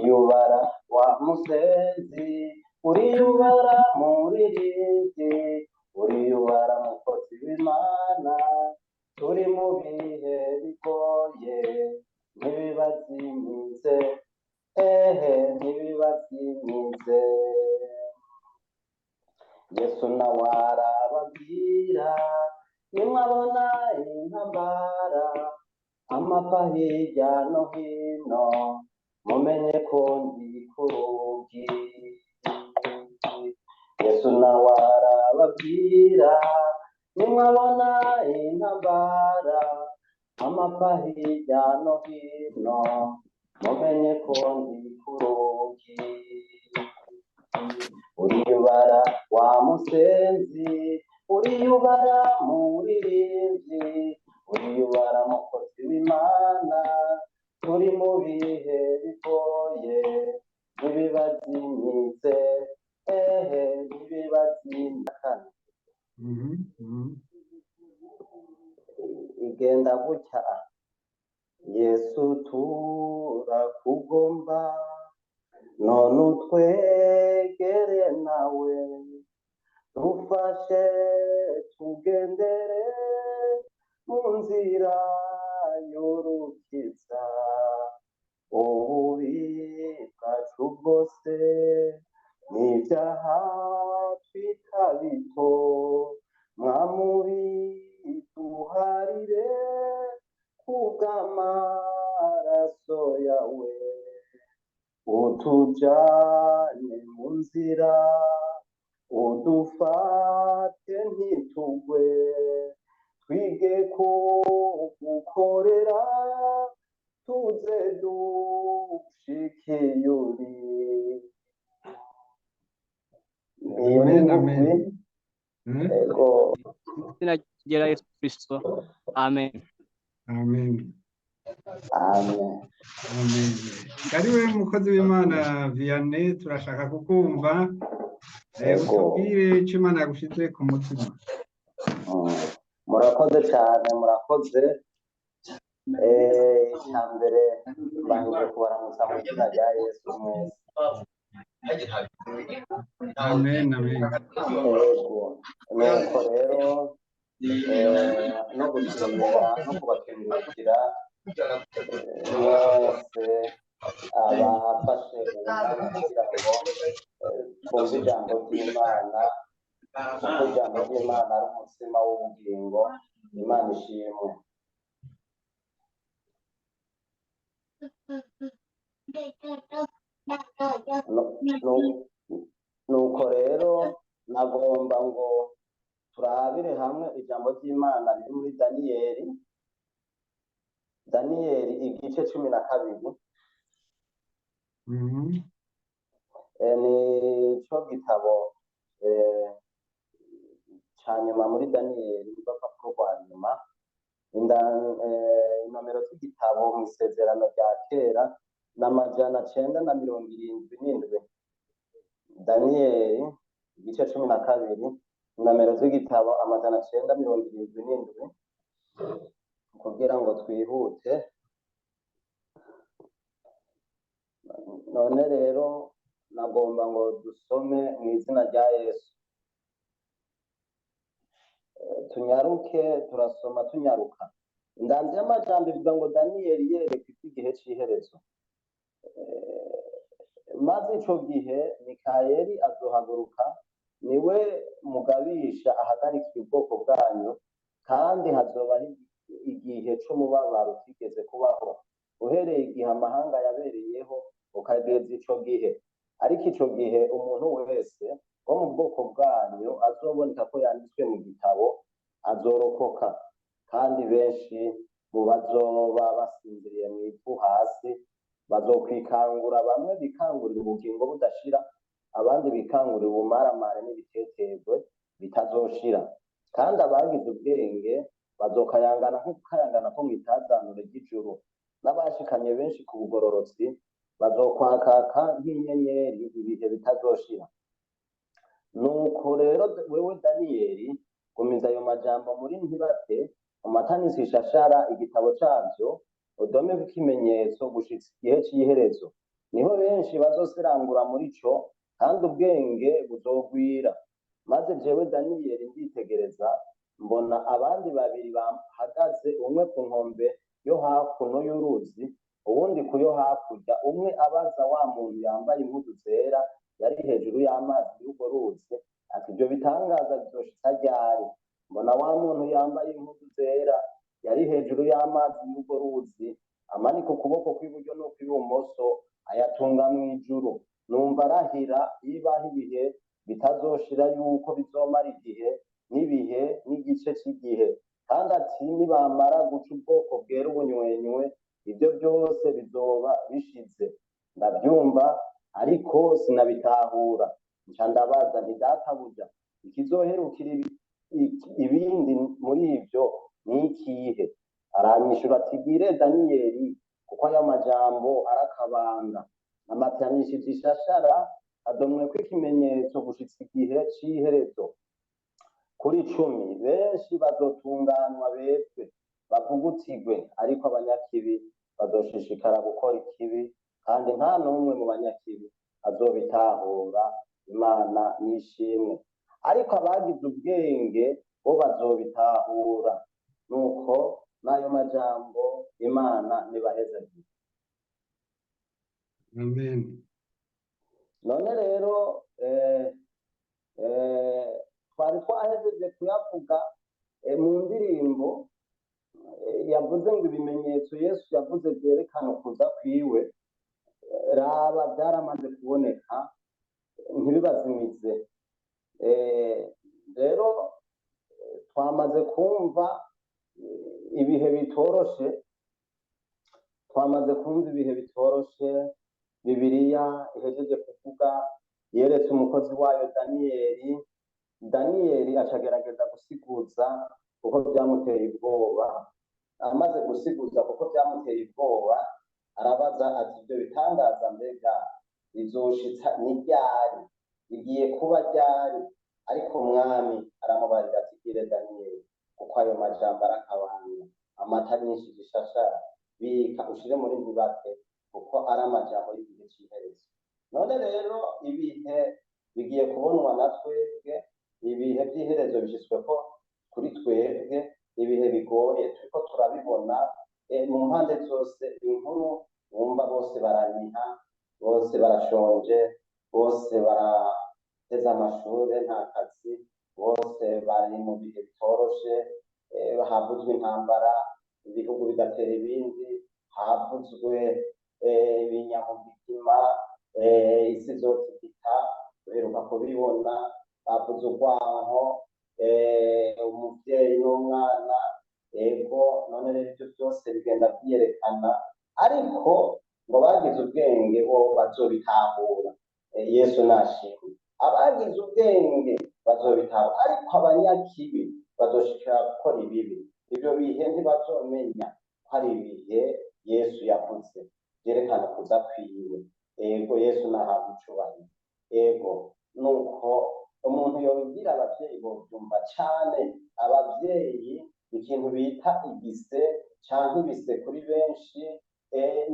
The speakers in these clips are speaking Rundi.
Uriyubara wa musenzi, uriyubara muririmbyi, uriyubara mukozi w'Imana, turi mu bihe bigoye, ntibibazimize, ehe ntibibazimize. Yesu nawe arababwira, nimwabona intambara, amapfa hirya no hino, mumenye ko ndi ku rugi. Yesu nawe arababwira, nimwabona intambara, amapfa hirya no hino, mumenye ko ndi ku rugi. Uriyubara wa musenzi, uriyubara muririmbyi, uriyubara mukozi w'Imana, turi mu bihe bigoye, ntibibazimize, ehe ntibibazimize. Igenda gutya: Yesu turakugomba, none utwegere nawe, dufashe tugendere mu nzira y'urukiza, ububi bwacu bwose n'ibyaha twita bito, mwamubiduharire kubw'amaraso yawe, utujane mu nzira, udufate ntitugwe, twige kugukorera, tuze dushikiyuri. Iyo ni Amen, amen. ngufi. Ego. Izina rya Yesu Kristo, amen. Amen. Amen. Amen. Kariwe mukozi w'Imana Vianney, turashaka kukumva. Ego. Utubwire icyo Imana yagushize ku mutima. Murakoze cyane, murakoze. Icya mbere mbanje kubaramutsa mu izina rya Yesu mwese. Amen, amen. Ego. Nuko rero no gushimira no kubakengurukira mwese abafashe umwanya kugira ngo twumve ijambo ry'Imana, kuko ijambo ry'Imana ari umutsima w'ubugingo. Imana ishimwe. Nuko rero nagomba ngo turabire hamwe ijambo ry'Imana riri muri Daniyeli, Daniyeli igice 12. Nico gitabo ca nyuma muri Daniyeli, urupapuro rwa nyuma. Inomero z'igitabo mu isezerano rya kera ni 977. Daniyeli igice 12, inomero z'igitabo 977, kugira ngo twihute. None rero nagomba ngo dusome mu izina rya Yesu. Tunyaruke, turasoma tunyaruka. Indanzi y'amajambo ivuga ngo Daniyeli yerekwa iby'igihe c'iherezo. Maze ico gihe Mikayeli azohaguruka, niwe mugabisha ahagarikiye ubwoko bwanyu, kandi hazobaho igihe c'umubabaro utigeze kubaho, uhereye igihe amahanga yabereyeho ukageza ico gihe. Ariko ico gihe umuntu wese wo mu bwoko bwanyu azoboneka ko yanditswe mu gitabo azorokoka, kandi benshi mu bazoba basinziriye mu ivu hasi bazokwikangura, bamwe bikangurira ubugingo budashira, abandi bikangurira ubumaramare n'ibiteterwe bitazoshira. Kandi abagize ubwenge bazokayangana nk'ukayangana ko mw'itazanure ry'ijuru, n'abashikanye benshi ku bugororotsi bazokwakaka nk'inyenyeri ibihe bitazoshira. Nuko rero wewe Daniyeli, gumiza ayo majambo muri ntibate, umatanise ishashara igitabo cavyo, udomeko ikimenyetso gushitsa igihe c'iherezo. Niho benshi bazosirangura muri co, kandi ubwenge buzogwira. Maze jewe Daniyeli nditegereza, mbona abandi babiri bahagaze, umwe ku nkombe yo hakuno y'uruzi, uwundi ku yo hakurya. Umwe abaza wa muntu yambaye impuzu zera yari hejuru y'amazi y'urwo ruzi, ati: "Ibyo bitangaza bizoshitsa ryari?" Mbona wa muntu yambaye impuzu zera yari hejuru y'amazi y'urwo ruzi amanika ukuboko kw'iburyo n'ukw'ibumoso, ayatunga mw'ijuru. Numva arahira yibaho ibihe bitazoshira, yuko bizomara igihe n'ibihe n'igice cy'igihe, kandi ati: "Nibamara guca ubwoko bwera ubunywenywe, ibyo byose bizoba bishize." Ndabyumva, ariko sinabitahura. Nca ndabaza nti: "Databuja, ikizoherukira ibindi muri ibyo ni ikihe?" Aranyishura ati: "Bwire Daniyeli, kuko ayo majambo arakabanga, amatanishije ishashara, adomweko ikimenyetso gushitsa igihe c'iherezo." Kuri 10: benshi bazotunganwa, bezwe, bavugutigwe, ariko abanyakibi bazoshishikara gukora ikibi, kandi nta n'umwe mu banyakibi azobitahura. Imana nishimwe. Ariko abagize ubwenge bo bazobitahura. Nuko n'ayo majambo, Imana nibahezagire. Amen. None rero twari twahejeje kuyavuga mu ndirimbo yavuze ngo ibimenyetso Yesu yavuze byerekana ukuza kwiwe, raba byaramaze kuboneka, ntibibazimize. Rero twamaze kumva ibihe bitoroshe, twamaze kumva ibihe bitoroshe. Bibiliya ihejeje kuvuga, yeretse umukozi wayo Daniyeli. Daniyeli acagerageza gusiguza kuko byamuteye ubwoba. Amaze gusiguza kuko byamuteye ubwoba, arabaza ati: "Ibyo bitangaza mbega bizoshitsa ni ryari? Bigiye kuba ryari?" Ariko Umwami aramubarira ati: "Bwire Daniyeli, kuko ayo majambo arakabanga, amata nyinshi gishashara, bika ushire muri ntibate, kuko ari amajambo y'igihe c'iherezo." None rero ibihe bigiye kubonwa na twebwe, ibihe by'iherezo bishyizwe ko kuri twebwe, ibihe bigoye turiko turabibona mu mpande zose. Inkuru wumva, bose baraniha, bose barashonje, bose baraheza amashure, nta kazi, bose bari mu bihe bitoroshe. Havuzwe intambara, ibihugu bigatera ibindi, havuzwe ibinyamugigima, isi izotigita, duheruka kubibona, bavuze urwanko, umuvyeyi n'umwana. Ego, none rero ivyo byose bigenda vyerekana, ariko ngo bagize ubwenge bo bazobitahura. Yesu nashimwe. Abagize ubwenge bazobitahura, ariko abanyakibi bazoshikira gukora ibibi. Ivyo bihe ntibazomenya ko ari ibihe Yesu yavuze vyerekana kuza kwiwe. Ego, Yesu nahabwa icubahiro. Ego, nuko umuntu yobibwira abavyeyi bovyumva cane. Abavyeyi, ikintu bita igise canke ibise kuri benshi,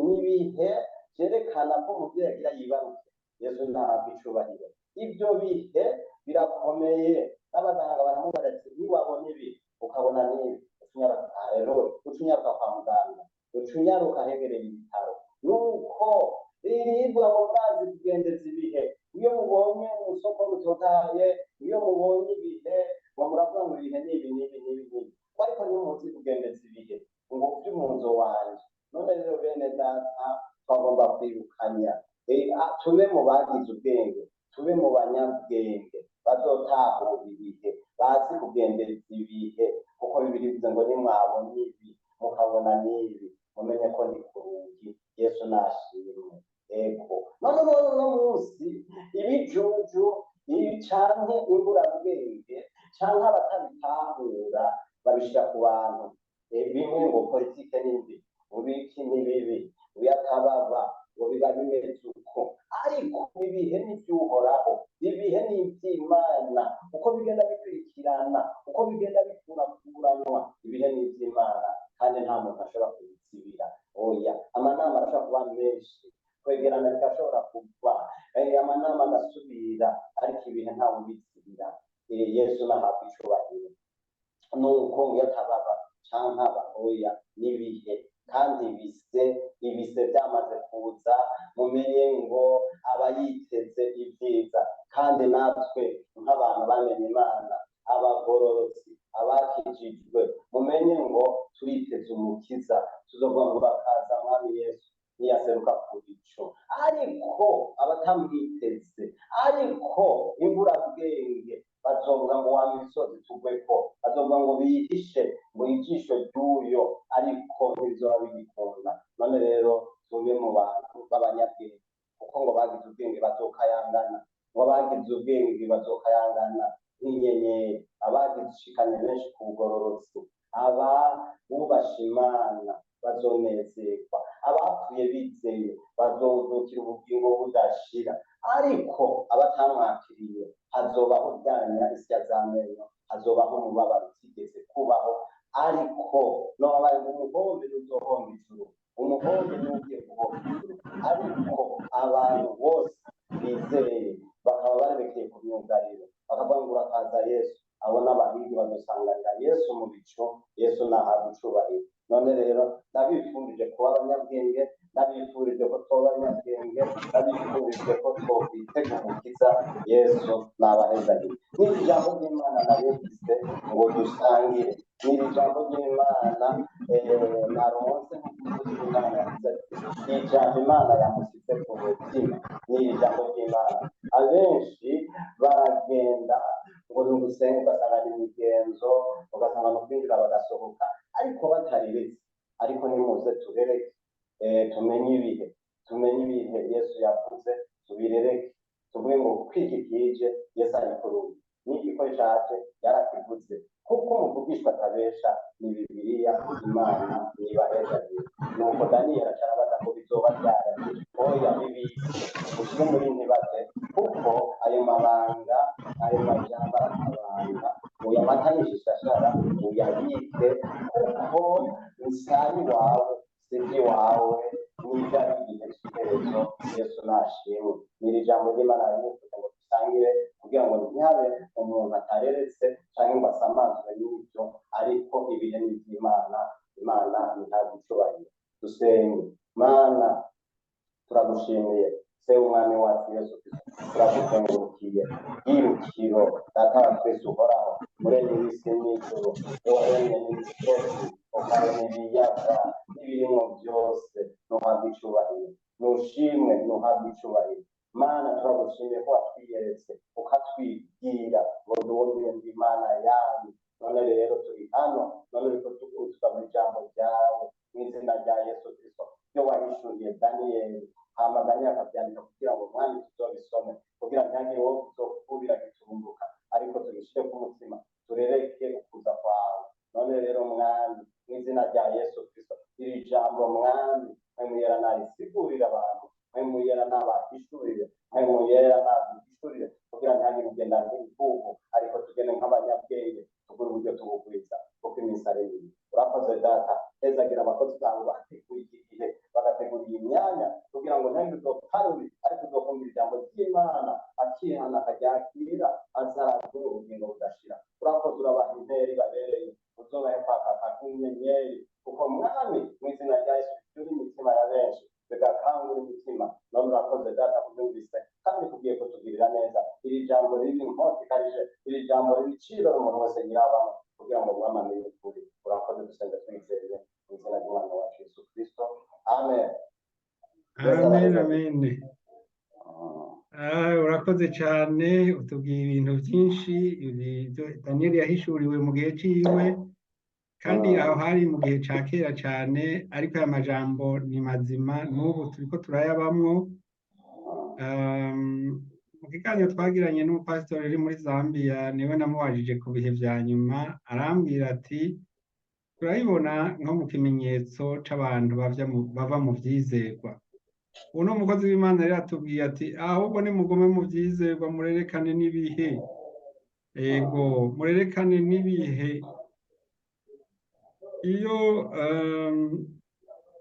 n'ibihe vyerekana ko umuvyeyi agira yibaruke. Yesu nahabwa icubahiro. Ivyo bihe birakomeye. N'abaganga baramubaza ati: "Niwabona ibi, ukabona n'ibi, ucunyaruka rero, ucunyaruka kwa muganga, ucunyaruka ahegereye ibitaro." Nuko riribwa ngo murazi kugendeza ibihe. Iyo mubonye umusoko rutotahaye, iyo mubonye ibihe, ngo muravuga ngo ibihe ni ibi n'ibi n'ibi n'ibi, ariko nimuzi kugendeza ibihe ngo by'umunzo wanje. None rero bene data, twagomba kwibukanya, tube mu bagize ubwenge, tube mu banyabwenge bazotahura ibihe, bazi kugendereza ibihe, kuko Bibiri bivuze ngo: "Nimwabona ibi, mukabona n'ibi, mumenye ko ndi ku rugi." Yesu nashimwe. Ego, none uno munsi ibijuju canke imburabwenge canke abatabitahura babishira ku bantu. Bimwe ngo politike ni mbi, ubiki ni bibi, uyatababa ngo biba bimeze uko. Ariko ibihe ni ivy'Uhoraho, ibihe ni ivy'Imana. Uko bigenda bikurikirana, uko bigenda bikurakuranwa, ibihe ni ivy'Imana, kandi nta muntu ashobora kubizibira. Oya, amanama arashobora kuba menshi, kwegerana. irashobora kugwa, amanama agasubira, ariko ibihe ntawe ubizibira. Yesu nahabwa icubahiro. Nuko ngo iyo atababa canke aba, oya, n'ibihe, kandi ibise byamaze kuza. Mumenye ngo aba yiteze ibyiza, kandi natwe nk'abantu bamenye Imana, abagororotsi, abakijijwe, mumenye ngo turiteze Umukiza. Tuzovuga ngo bakaza Mwami Yesu niyaseruka ku bicu. Ariko abatamwiteze, ariko imburabwenge, bazovuga ngo wa misozi tugweko, bazovuga ngo bihishe ngo ijisho ry'uyo, ariko ntibizoba bigikunda. None rero tube mu bantu b'abanyabwenge, kuko ngo bagize ubwenge bazokayangana, ngo abagize ubwenge bazokayangana nk'inyenyeri, abagishikanye benshi ku bugororotsi, aba bubasha Imana bazonezerwa, abapfuye bizeye bazozukira ubugingo budashira. Ariko abatamwakiriye, hazobaho ryanya isya z'amenyo, hazobaho umubabaro utigeze kubaho. Ariko nobaye ngo umuhombe n'uzohomba ijuru, umuhombe n'ugiye guhomba ijuru. Ariko abantu bose bizeye bakaba barerekeye ku myugariro, bakavuga ngo urakaza Yesu, abo n'abahigi badusanganira Yesu mu bicu. Yesu nahabwa icubahiro. None rero ndabifurije kuba abanyabwenge, ndabifurije ko tuba abanyabwenge, ndabifurije ko twokwitega Umukiza. Yesu nabahezagire. N'iri jambo ry'Imana narumvise ngo dusangire, n'iri jambo ry'Imana naronse nk'umukozi w'Imana yagize ati ijambo Imana yamusize ku mutima n'iri jambo ry'Imana. Abenshi baragenda ngo ni ugusenga, ugasanga ni imigenzo, ugasanga ni ukwinjira bagasohoka, ariko batariretse. Ariko nimuze turereke, tumenye ibihe, tumenye ibihe Yesu yavuze, tubirereke, tuvuge ngo kwiki kije Yesu ari kurubu n'iki ko ishaje yarakivuze, kuko umuvugishwa atabesha ni Bibiliya. Imana nibahezagire. Nuko Daniyeli acarabaza ngo bizoba ryari? Oya, bibike, ushyire muri ntibate, kuko ayo mabanga, ayo majambo arakabanga, uyamatanishe ishashara, uyabike, kuko nsari wawe sibyo iwawe n'ibyo igihe cy'iherezo. Yesu nashimwe. N'iri jambo ry'Imana rimufuza ngo dusangire, kugira ngo ntihabe umuntu atareretse cyangwa ngo asamazwe n'ibyo, ariko ibihe ni iby'Imana. Imana ntihabwe icubahiro. Dusenge. Mana, turagushimiye, Se w'Umwami wacu Yesu Kristo, turagukengurukiye, yirukiro Data wa twese uhoraho, muremyi w'isi n'ijuru, waremye n'imisozi, ukarema ibiyaga n'ibirimo byose, ntuhabwe icubahiro, nushimwe, ntuhabwe icubahiro. Mana, turagushimiye ko watwiyeretse, ukatwibwira ngo duhumire ndi Imana yanyu. None rero turi hano, none uriko tuvuga ijambo ryawe mu izina rya Yesu Kristo, ryo wahishuriye Daniyeli, hama Daniyeli akabyandika kugira ngo, Mwami, tuzobisome, kugira ntihagire uwo bizokubira giturumbuka, ariko tubishyire ku mutima, turereke ukuza kwawe. None rero Mwami, mu izina rya Yesu Kristo, iri jambo, Mwami, mwe muyera narisigurire abantu, mwe muyera nabahishurire, mwe muyera naduhishurire, kugira ntihagire ugenda nk'imvugo, ariko tugende nk'abanyabwenge, tugure uburyo tubugwiza, kuko iminsi ari mibi. Urakoze Data. Hezagira abakozi bawe bateguye iki gihe, bagategura iyi myanya, kugira ngo ntihagire uzoparure, ariko uzokumva ijambo ry'Imana akihana, akaryakira, azaragira ubugingo budashira. Urakoze, urabaha imperi babereye, uzobahe kwakaka nk'inyenyeri, kuko Mwami, mu izina rya Yesu, turi imitima ya benshi, bigakangura imitima. None urakoze Data kubyumvise, kandi kugiye kutugirira neza. Iri jambo riri inkota ikarije, iri jambo riri iciro umuntu wese yirabamo, kugira ngo mwamamenye ukuri. Urakoze, dusenga twizeye mu izina ry'Umwana wacu Yesu Kristo, amen. Amen, amen. Urakoze cyane, utubwiye ibintu byinshi. Ibi byo Daniel yahishuriwe mu gihe ciwe, kandi aho hari mu gihe ca kera cyane, ariko aya majambo ni mazima, n'ubu turiko turayabamwo. Mu kiganiro twagiranye n'umupasitori uri muri Zambia, niwe namubajije ku bihe vya nyuma, arambwira ati turabibona nko mu kimenyetso c'abantu bava mu vyizerwa. Ubu ni umukozi w'Imana rero atubwiye ati ahubwo nimugume mu vyizerwa, murerekane n'ibihe. Ego, murerekane n'ibihe. Iyo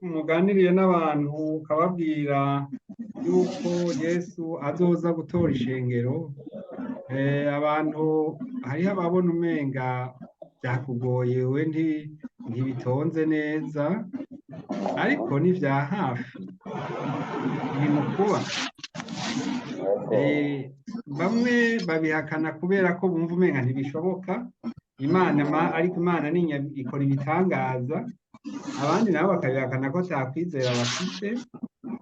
muganiriye n'abantu ukababwira yuko Yesu azoza gutora ishengero, abantu hariho ababona umenga byakugoye, we ntibitonze neza, ariko ni vya hafi, biri mu kuba. Bamwe babihakana kubera ko bumva umenga ntibishoboka, Imana ariko Imana ni ikora ibitangaza. Abandi nabo bakabihakana ko atakwizera bafite,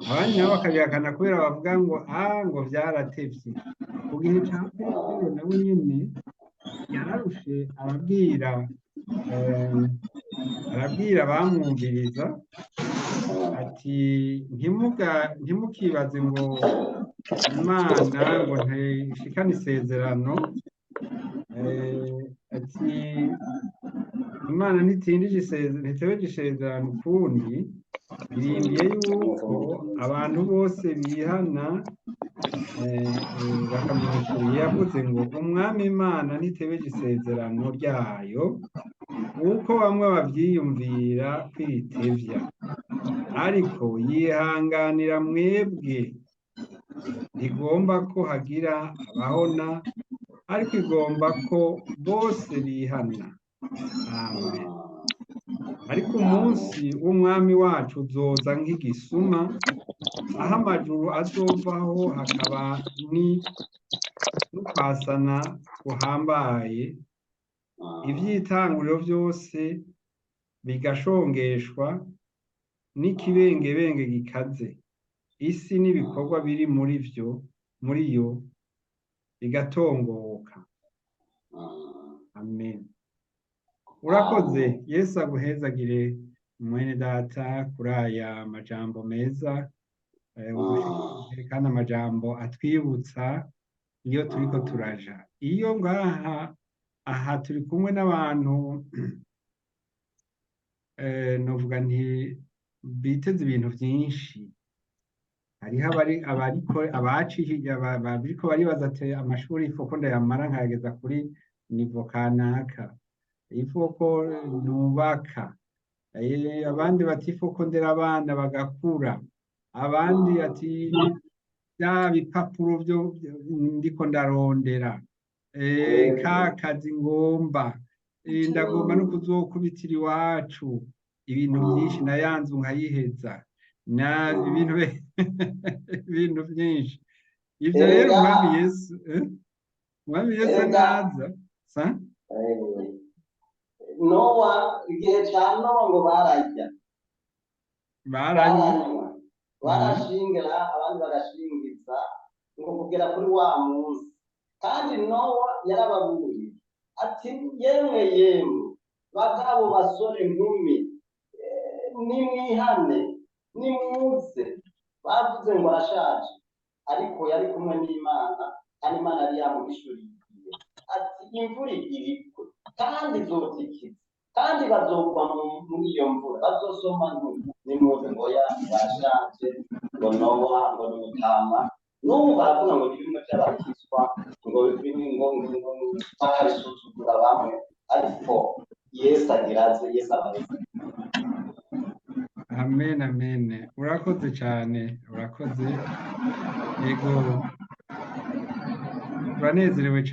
abandi nabo bakabihakana kubera bavuga ngo ngo vyaratevye. Ku gihe ca Petero nawe nyene yararushe, arabwira arabwira abamwumviriza ati ntimukibaze ngo Imana ngo ntishikane isezerano, ati Imana ntitindije isezerano, ntitebeje isezerano ukundi, irindiye yuko abantu bose bihana, bakamenya ukuri. Yavuze ngo Umwami Imana ntitebeje isezerano ryayo uko bamwe bavyiyumvira kwitevya, ariko yihanganira mwebwe, ntigomba ko hagira abahona, ariko igomba ko bose bihana. Amen. Ariko umunsi w'Umwami wacu uzoza nk'igisuma, aho amajuru azovaho hakaba ni n'ukwasana guhambaye, ivy'itanguriro vyose bigashongeshwa n'ikibengebenge gikaze, isi n'ibikorwa biri muri vyo, muri yo bigatongoka. Amen. Urakoze, Yesu aguhezagire mwene data kuri aya majambo meza, udushikirije, kandi amajambo atwibutsa iyo turiko turaja. Iyo ngaha aha turi kumwe n'abantu, novuga nti biteze ibintu vyinshi. Hariho abari abariko abaciye bariko baribaza ati amashuri il faut ko ndayamara nkayageza kuri niveau kanaka, il faut ko nubaka, abandi bati il faut ko ndera abana bagakura, abandi ati bya bipapuro byo ndiko ndarondera, ka kazi ngomba, ndagomba no kuzokubitira iwacu, ibintu byinshi, na ya nzu nkayiheza, na ibintu byinshi. Ivyo rero Erega Umwami Yesu, Umwami Yesu erega naza sa Nowa, igihe ca Nowa ngo bararya, baranywa, baranywa, barashingira, abandi bagashingiza, ngo kugera kuri wa munsi. Kandi Nowa yarababuriye ati yemwe yemwe bagabo, basore, nkumi, nimwihane, nimuze. Bavuze ngo arashaje, ariko yari kumwe n'Imana, kandi Imana yari yamuhishuriye ati imvura igira igwe kandi izotikiza, kandi bazogwa muri iyo mvura, bazosoma nimuze. Ngo ya barashaje, ngo Nowa ngo ni mutama. N'ubu baravuga ngo ni bimwe by'abakizwa, ngo bimwe ngo bakabisuzugura bamwe, ariko Yesu agira aze, Yesu abareze. Amen, amen. Urakoze cyane, urakoze. Yego, turanezerewe cyane.